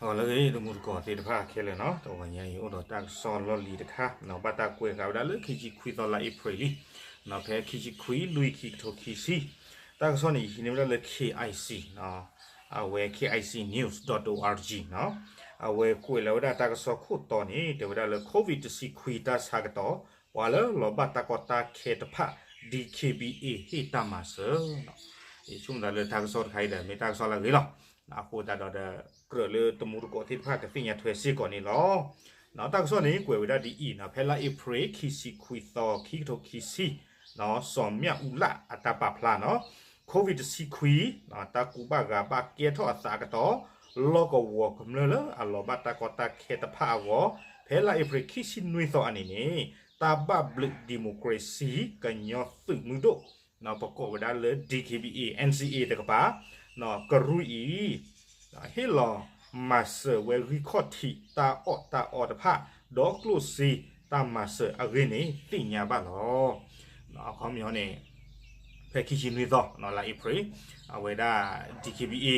ဒီးလၢအဂ့ၤ တမူတကိးသ့ၣ်တဖၣ်ခဲလၢာ်နီၤ, တဂီၤညါအံၤအိၣ်ဒီးတၢ်ကစီၣ်လီၢ်လံၤတခါနီၤ, ဘၣ်တၢ်ကွဲးဃာ်ဝဲဒၣ်လၢခံဆံခွံသီလါအ့ဖြ့ၣ်လံ, ဖဲခံဆံခွံလွံၢ်ခံကထိခံဆံ, တၢ်ကစီၣ်န့ၣ် ယဟံးန့ၢ်ဝဲဒၣ်လၢ K I C နီၤ, အဝဲ K I C news dot O R G နီၤ, အဝဲကွဲးလီၤဝဲဒၣ်တၢ်ကစီၣ်ခိၣ်တီန့ၣ် တဲဝဲဒၣ်လၢ COVID တဆံခွံတၢ်ဆါကတီၢ် ပှၤလၢလီၤဘၣ်တၢ်ကီတၢ်ခဲတဖၣ် D K B A ဟ့ၣ်တၢ်မၤစၢၤနီၤ, ယဆိကမိၣ်သးလၢတၢ်ကစီၣ်တခါအံၤဒီး မ့ၢ်တၢ်ကစီၣ်လၢအဂ့ၤလီၤ, အဃိသတးဒီး ကြၢးလၢတမူတကိးသ့ၣ်တဖၣ်ကသ့ၣ်ညါထွဲစ့ၢ်ကီးန့ၣ်လီၤ. တၢ်ကစီၣ်န့ၣ် ကွဲးဝဲဒၣ်ဒ်အံၤနီၤ, ဖဲလါအ့ဖြ့ၣ် ခံဆံခွံသီ ခံကထိခံဆံ, စီၤမၠၣ်အူလၣ်အတၢ်ပာ်ဖျါနီၤ, COVID တဆံခွံ တၢ်ကူးဘၣ်ဂၤဘၣ်ကဲထီၣ်အသးအကတီၢ် လီၢ်ကဝီၤကမျၢၢ်လၢအလီၤဘၣ်တၢ်ကီတၢ်ခဲတဖၣ်အဂီၢ်, ဖဲလါအ့ဖြ့ၣ် ခံဆံနွံသီအနံၤန့ၣ် တၢ်ဘၣ်ဘျုး democracy ကညီသုးမုၢ်ဒိၣ် ပကိးဝဲဒၣ်လၢ D K B A N C A တကပၤ ကရူၢ်အံၤ ဟ့ၣ်လီၤမၤစၢၤဝဲဂံၢ်ခီၣ်ထံးတၢ်အီၣ်တၢ်အီတဖၣ် ဒီးကျိၣ်စ့တၢ်မၤစၢၤအဂ့ၢ်န့ၣ် သ့ၣ်ညါဘၣ်လီၤ. အခီပညီန့ၣ် ဖဲခံဆံနွံသီ လါအ့ဖြ့ၣ် အဝဲဒၣ် D K B A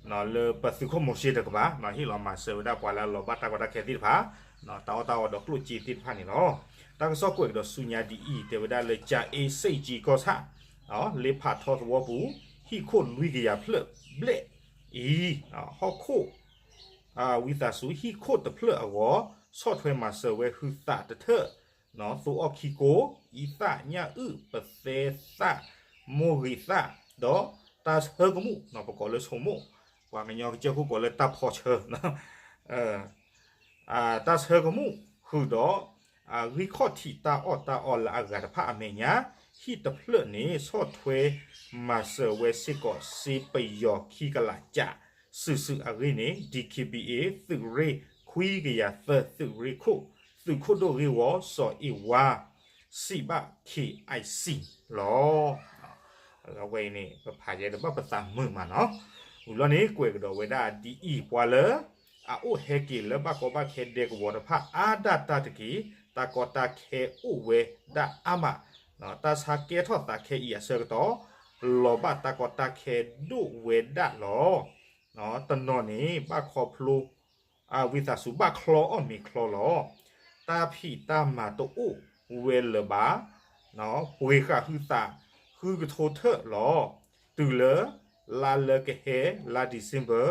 လၢပသုးခိၣ်မိၤၡ့တကပၤ ဟ့ၣ်လီၤမၤစၢၤဝဲဒၣ်ပှၤလၢအလီၤဘၣ်တၢ်ကီတၢ်ခဲသ့ၣ်တဖၣ် တၢ်အီၣ်တၢ်အီဒီးကျိၣ်စ့သ့ၣ်တဖၣ်န့ၣ်လီၤ. တၢ်ကစီၣ်ကွဲးကဒီးဆူညါဒ်အံၤ တဲဝဲဒၣ်လၢ ကၠၤအ့စ့ၣ်ကၠံကီၢ်ဆၣ် လ့ဖးထီသဝီပူၤ ဟံၣ်ခိၣ်လွံၢ်ကယၤဖျၢၣ်ဘျဲၣ်အံၤ ဟီၣ်ခိၣ် ဝံသးစူၤ ဟံၣ်ခိၣ်တဖျၢၣ်အဂီၢ် ဆီၣ်ထွဲမၤစၢၤဝဲဟုသးတထၢၣ် သိအီၣ်ခံကိ အံသၣ်ညၣ်အုၣ် ပသဲသၣ် မိၢ်ဂ့ၤသၣ် ဒီးတၢ်ဆၢကမူၣ် ပကိးလၢဆိမိၣ် ပှၤကညီကစၢၢ်ခိၣ်ကိးလၢတၢ်ဖီဆၢ တၢ်ဆၢကမူၣ်ဃုာ်ဒီး ဂံၢ်ခီၣ်ထံးတၢ်အီၣ်တၢ်အီလၢအဂၤတဖၣ်အမဲာ်ညါ ဟံၣ်တဖျၢၣ်န့ၣ် ဆီၣ်ထွဲမၤစၢၤဝဲစ့ၢ်ကီးစ့ပယီၤခံကလးကၠး စုာ်စုာ်အဂ့ၢ်န့ၣ် D K B A သုးရ့ၣ်ခွံကယၤသၢ သုးရ့ၣ်ခိၣ် သုးခိၣ်ဒိၣ်ဂ့ၢ်ဝီ စီၤအ့ဝါ စံးဘၣ် K I C လီၤ. အဝဲအံၤန့ၣ် ပဖးယဲဒီးဘၣ်ပသးမုာ်မးနီၤ. ဝံၤဘျီန့ၣ် ကွဲးကဒီးဝဲဒၣ်ဒ်အံၤ ပှၤလၢ အအိၣ်ဟဲက့ၤလၢဘၣ်ကီဘၣ်ခဲဒဲကဝီၤတဖၣ်အါဒၣ်တၢ်တက့ၢ်, တၢ်ကီတၢ်ခဲအိၣ်ဝဲဒၣ်အါမး, တၢ်ဆါကဲထီၣ်သးခဲအံၤအဆၢကတီၢ် လီၤဘၣ်တၢ်ကီတၢ်ခဲဒိၣ်ဝဲဒၣ်လီၤ. တနီၤန့ၣ် ဘၣ်ခီဖျိ ဝံသးစူၤဘၣ်ချီအီၣ်မ့ၤချီလီၤ. တၢ်ဖံးတၢ်မၤတအိၣ်ဝဲလၢၤဘၣ်, ပှ့ၤဃာ်ဟုသး ဃုကထိထၢၣ်လီၤ. တုၤလၢ လါလၢကဟဲ လါ December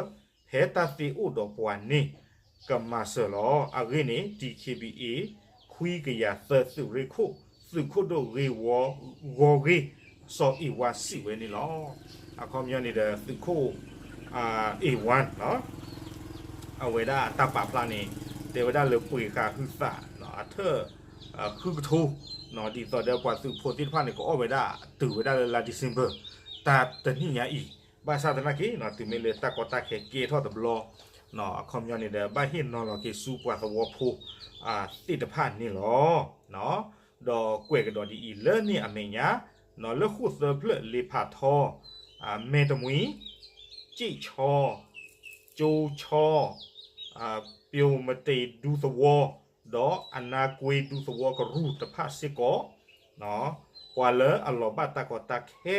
ဖဲတၢ်သ့အိၣ်ဒီးပှၤန့ၣ် ကမၤစၢၤလီၤ. အဂ့ၢ်န့ၣ် D K B A ခွံကယၤသၢ သုးရ့ၣ်ခိၣ် သုးခိၣ်ဒိၣ်ဂ့ၢ်ဝီ ဂီၤဂ့ၢ် စီၤအ့ဝါစံးဝဲန့ၣ်လီၤ. အခီပညီန့ၣ်ဒီး သုးခိၣ် အ့ဝါ အဝဲဒၣ်တၢ်ပာ်ဖျါန့ၣ် တဲဝဲဒၣ်လၢပှ့ၤဃာ်ဟုသး အထၢၣ် ဃုကထိ ဒ်သိးဒီးပှၤသုးဖိသ့ၣ်တဖၣ်န့ၣ် ကအီၣ်ဝဲဒၣ်တုၤဝဲဒၣ်လၢလါ December တၢ်တနံၣ်ညါအံၤ, ဘၣ်ဆၣ်သနာ်က့ တုၤမ့ၢ်လၢတၢ်ကီတၢ်ခဲကဲထီၣ်တဘျီ အခီပညီန့ၣ်ဒီး ဘၣ်ဟ့ၣ်နီၤလီၤက့ၤဆူပှၤသဝီဖိ သ့ၣ်တဖၣ်န့ၣ်လီၤ. ဒီးကွဲးကဒီးဒ်အံၤ လၢန့ၣ်အမဲာ်ညါ လၢဃိၣ်သၢဖျၢၣ်လ့ဖးထီ မဲၢ်တမှံ ကၠံၣ်ဆီ ကၠိဆီ ပျိမတ့ၤဒူသဝီ ဒီးအနါကွ့ဒူသဝီကရူၢ်တဖၣ်စ့ၢ်ကီး ပှၤလၢအလီၤဘၣ်တၢ်ကီတၢ်ခဲ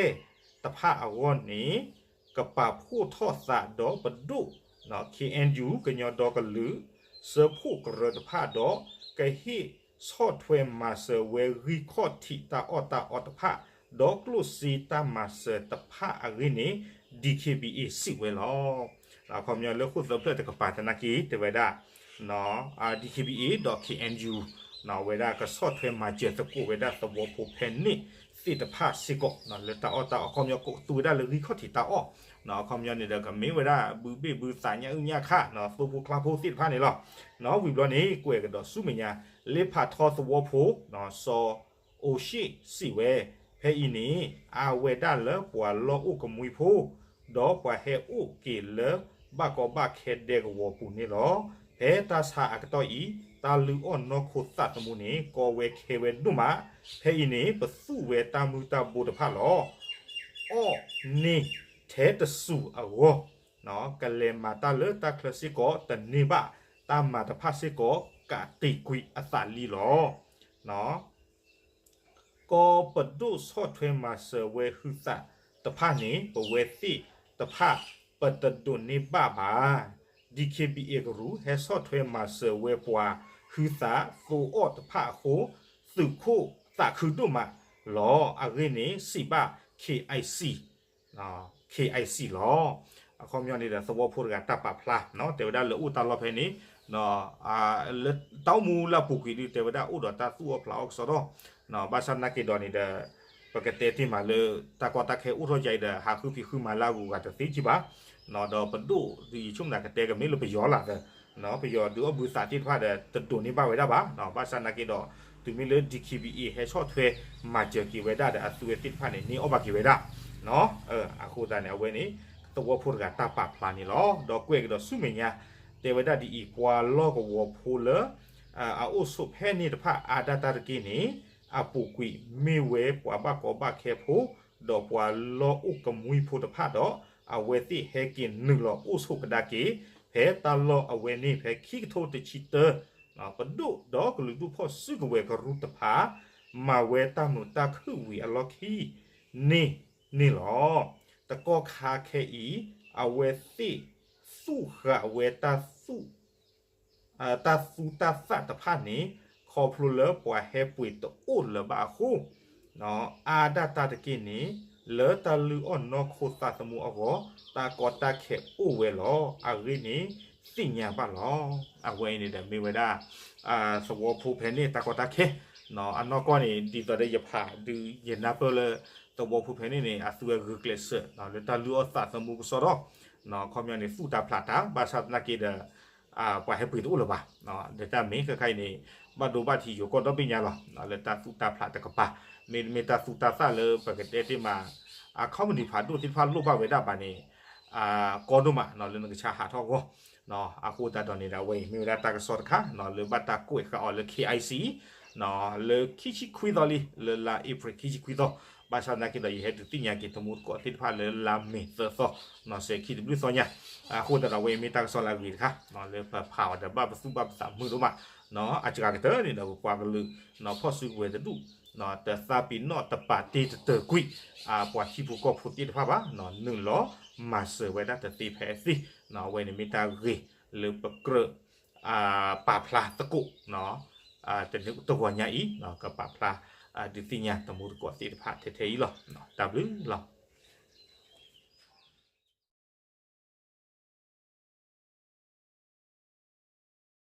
တဖၣ်အဂီၢ်န့ၣ် ကပာ်ဖှိၣ်ထီၣ်သးဒီးပဒိၣ် K N U ကညီဒီကလုာ် စၢဖှိၣ်ကရၢတဖၣ်ဒီး ကဟ့ၣ်ဆီၣ်ထွဲမၤစၢၤဝဲဂံၢ်ခီၣ်ထံးတၢ်အီၣ်တၢ်အီတဖၣ် ဒီးကျိၣ်စ့တၢ်မၤစၢၤတဖၣ်အဂ့ၢ်န့ၣ် D K B A စံးဝဲလီၤ. အခီပညီလၢဃိၣ်သၢဖျၢၣ်တကပၤသနာ်က့ တဲဝဲဒၣ် D K B A ဒီး K N U ဝဲဒၣ်ကဆီၣ်ထွဲမၤစၢၤသကိးဝဲဒၣ်သဝီဖိဖဲန့ၣ်သ့ၣ်တဖၣ်စ့ၢ်ကီး လၢတၢ်အီၣ်တၢ်အီ အခီပညီကသူဝဲဒၣ်လၢဂံၢ်ခီၣ်ထံးတၢ်အီၣ် အခီပညီန့ၣ်ဒီး ကမ့ၢ်ဝဲဒၣ်ဘုဘ့ၣ်ဘုသးညၣ်အုၣ်ညၣ်ခါ သိဖိကျါဖိသ့ၣ်တဖၣ်န့ၣ်လီၤ. ဝံၤဘျီန့ၣ် ကွဲးကဒီးဆူမဲာ်ညါ လ့ဖးထီသဝီဖိ စီၤအိၣ်ၡ့ၣ်စံးဝဲ ဖဲအံၤန့ၣ် အဝဲဒၣ်လၢပှၤလီၢ်အိၣ်ကမှံဖိ ဒီးပှၤဟဲအိၣ်က့ၤလၢဘၣ်ကီဘၣ်ခဲဒဲကဝီၤပူၤန့ၣ်လီၤ. ဖဲတၢ်ဆါအကတီၢ်အံၤ တၢ်လုၢ်အီၣ်နီၢ်ခိသးသမူန့ၣ် ကီဝဲခဲဝဲဒိၣ်မး, ဖဲအံၤန့ၣ် ပသူၣ်ဝဲတၢ်မုၢ်တၢ်ဘိတဖၣ်လီၤ. အီၣ်န့ၢ်ထဲတစူၤအဂီၢ် ကလဲၤမၤတၢ်လၢတၢ်ချၢစ့ၢ်ကီးတန့ၢ်ဘၣ်, တၢ်မၤတဖၣ်စ့ၢ်ကီးကးတံာ်ကွံာ်အသးလံလီၤ. ကီပဒိၣ်ဆီၣ်ထွဲမၤစၢၤဝဲဟုသးတဖၣ်န့ၣ် ပဝဲသ့ၣ်တဖၣ်ပတဒိးန့ၢ်ဘၣ်ဘၣ်. DKBA ကရူၢ် ဟဲဆီၣ်ထွဲမၤစၢၤဝဲပှၤဟုသးသိအီၣ်တဖၣ်အဃိ သုးခိၣ်သးခုဒိၣ်မးလီၤ. အဂ့ၢ်န့ၣ်စံးဘၣ် KIC KIC လီၤ. အခီပညီန့ၣ်ဒီးသဝီဖိတဂၤတၢ်ပာ်ဖျါ တဲဝဲဒၣ်လၢအိၣ်တၢ်လီၢ်ဖဲန့ၣ် လၢတၢ်အိၣ်မူလၢအပူၤကွံာ်ဒုးတဲဝဲဒၣ်အိၣ်ဒီးတၢ်သူၣ်အီၣ်ဖျးအီၣ်ကစီဒီ ဘၣ်ဆၣ်သနာ်က့ဒီးန့ၣ်ဒီး ပကတဲတ့ၢ်မးလၢ တၢ်ကီတၢ်ခဲအိၣ်ထီၣ်ယါအံၤဒီး ဟးဃုဖံးဃုမၤလၢအဂုၤအဂၤတသ့ကံဘၣ် ဒီးပဒိၣ်ဒုးယဆိကမိၣ်ကတဲကမ့ၢ်လၢပယီၤလၢ်သၢ ပယီၤဒုးအီၣ်ဘုသးသ့ၣ်တဖၣ်ဒီး တဒိးန့ၢ်ဘၣ်ဝဲဒၣ်ဘၣ် ဘၣ်ဆၣ်သနာ်က့ဒီး တုၤမ့ၢ်လၢ DKBA ဟဲဆီၣ်ထွဲမၤစၢၤက့ၤဝဲဒၣ်ဒီး အသုဝဲသ့ၣ်တဖၣ်န့ၣ် န့ၢ်အီၣ်ဘၣ်က့ၤဝဲဒၣ် အဃိသတးန့ၣ် အဝဲန့ၣ် သဝီဖိတဂၤတၢ်ပာ်ဖျါန့ၣ်လီၤ. ဒီးကွဲးကဒီးဆူမဲာ်ညါ တဲဝဲဒၣ်ဒ်အံၤ ပှၤလီၢ်ကဝီၤဖိလၢ အအိၣ်ဆိးဖဲန့ၣ်တဖၣ်အါဒၣ်တၢ်တက့ၢ်န့ၣ် အပူၤကွံာ်မ့ၢ်ဝဲပှၤဘၣ်ကီဘၣ်ခဲဖိ ဒီးပှၤလီၢ်အိၣ်ကမှံဖိတဖၣ်ဒီး အဝဲသ့ၣ်ဟဲက့ၤနုာ်လီၤအိၣ်ဆိးကဒါက့ၤ ဖဲတၢ်လီၢ်အဝဲန့ၣ် ဖဲခံကထိတဆံတၢ ပဒိၣ်ဒီးကလုာ်ဒူၣ်ဖီၣ်စုကဝဲၤကရူၢ်တဖၣ် မၤဝဲတၢ်မုာ်တၢ်ခုၣ်ဝံၤအလီၢ်ခံန့ၣ်န့ၣ်လီၤ. တကီၢ်ခါခဲအံၤ အဝဲသ့ၣ်သူၣ်ဃာ်ဝဲတၢ်သူၣ် တၢ်သူတၢ်သၣ်တဖၣ်န့ၣ် ခီဖျိလၢပှၤဟဲပှ့ၤတအိၣ်လၢၤဘၣ်အဃိ အါဒၣ်တၢ်တက့ၢ်န့ၣ် လၢတၢ်လုၢ်အီၣ်နီၢ်ခိသးသမူအဂီၢ် တၢ်ကီတၢ်ခဲအိၣ်ဝဲလီၤ. အဂ့ၢ်န့ၣ်သ့ၣ်ညါဘၣ်လီၤ. အဝဲအံၤန့ၣ်ဒီးမ့ၢ်ဝဲဒၣ် သဝီဖိဖဲန့ၣ်တၢ်ကီတၢ်ခဲ အနီၢ်ကီၢ်န့ၣ် ဒ်သိးဒီးယဖးဒုးယနၢ်ပၢၢ်လၢ သဝီဖိဖဲန့ၣ်န့ၣ် အသုဝဲဂုာ်ကျဲးစၢး လၢတၢ်လုၢ်အီၣ်သးသမူကစီဒီ ခီပညီန့ၣ် သူၣ်တၢ်ဖျးတၢ် ဘၣ်ဆၣ်သနာ်က့ဒီး ပှၤဟဲပှ့ၤတအိၣ်လၢၤဘၣ်. ဒီးတၢ်မ့ၢ်ခဲခါအံၤန့ၣ် ဘၣ်ဒိဘၣ်ထံးယိၤကီၢ်ဒီဘ့ၣ်ညါလီၤ. လၢတၢ်သူၣ်တၢ်ဖျးတကပၤ မ့တမ့ၢ်တၢ်သူတၢ်သၣ်လၢပကတဲတ့ၢ်မး အ company ဖးဒိၣ်သ့ၣ်တဖၣ်လိၣ်ဘၣ်ဝဲဒၣ်ဘၣ်န့ၣ် ကီဒိၣ်မးလၢနကဆါဟးထီၣ်အဂီၢ် အဃိသတးဒီးန့ၣ်ဒီး အဝဲအံၤမ့ၢ်ဝဲဒၣ်တၢ်ကစီၣ်တခါ လၢဘၣ်တၢ်ကွဲးဃာ်အီၤလၢ KIC လၢခံဆံခွံသီလံ လၢလါအ့ဖြ့ၣ်ခံဆံခွံသီ ဘၣ်ဆၣ်သနာ်က့ဒီး ယဟဲဒုးသ့ၣ်ညါက့ၤတမူတကိးသ့ၣ်တဖၣ်လၢလါမ့ၤသၢသီ စဲးခံတဘျုးသီညါ အဃိသတးဒီး အဝဲအံၤမ့ၢ်တၢ်ကစီၣ်လၢအဂ့ၤတခါ လၢပဖးအီၤဒီးဘၣ်ပသူၣ်ဘၣ်ပသးမုာ်ဒိၣ်မး အစှၤကတၢၢ်န့ၣ်ဒီး ပပှၤကလုာ် ဖီၣ်စုကဝဲၤတဒူၣ် တသးပ့ၤနီၣ်တပာ်တ့ၢ်တတၢၢ်ကွံာ် ပှၤဟံၣ်ဖိဃီဖိသ့ၣ်တဖၣ်ဘၣ် နုာ်လီၤမၤစၢၤဝဲဒၣ်တသ့ဖဲအသ့ အဝဲန့ၣ်မ့ၢ်တၢ်ဂ့ၢ်လၢပကြၢး ပာ်ဖျါသကိး တနံၤတဂီၤညါအံၤ ကပာ်ဖျါ ဒုးသ့ၣ်ညါတမူတကိးသ့ၣ်တဖၣ်ထဲထဲအံၤလီၤ. တၢ်ဘျုးလီၤ.